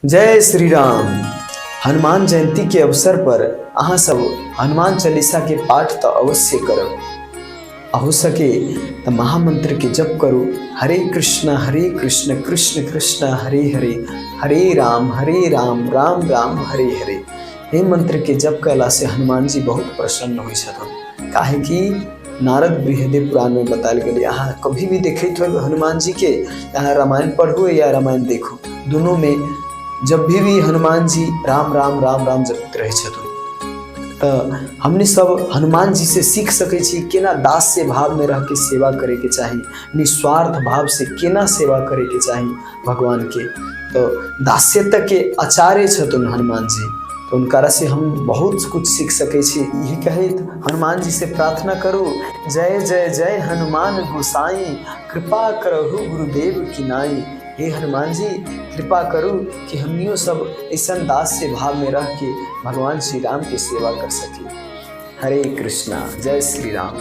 जय श्री राम। हनुमान जयंती के अवसर पर अहाँ सब हनुमान चालीसा के पाठ तो अवश्य करब, आ हो सके तो महामंत्र के जप करू। हरे कृष्ण हरे कृष्ण कृष्ण कृष्ण हरे हरे, हरे राम हरे राम राम राम हरे हरे। एहि मंत्र के जप कयला से हनुमान जी बहुत प्रसन्न होइ छथिन। काहे कि नारद बृहदेव पुराण में बतायल गेलै, अहाँ कभी भी देखैत होबै हनुमान जी के, अहाँ रामायण पढ़ू या रामायण देखू, दुनू में जब भी हनुमान जी राम राम राम राम जपैत रहै छथिन। तऽ हमनी सब हनुमान जी से सीख सकै छी केना दास्य भाव में रह के सेवा करे के चाही, निस्वार्थ भाव से केना सेवा करे के चाही भगवान के। तो दास्यता के आचार्य छथुन हनुमान जी, तो उनकारा से हम बहुत कुछ सीख सकै छी। यही कहैत हनुमान जी से प्रार्थना करू, जय जय जय हनुमान गोसाई, कृपा करहु गुरुदेव की नाई। हे हनुमान जी, कृपा करू कि हमनियो सब ऐसन दास्य भाव में रह के भगवान श्री राम के सेवा कर सकी। हरे कृष्णा, जय श्री राम।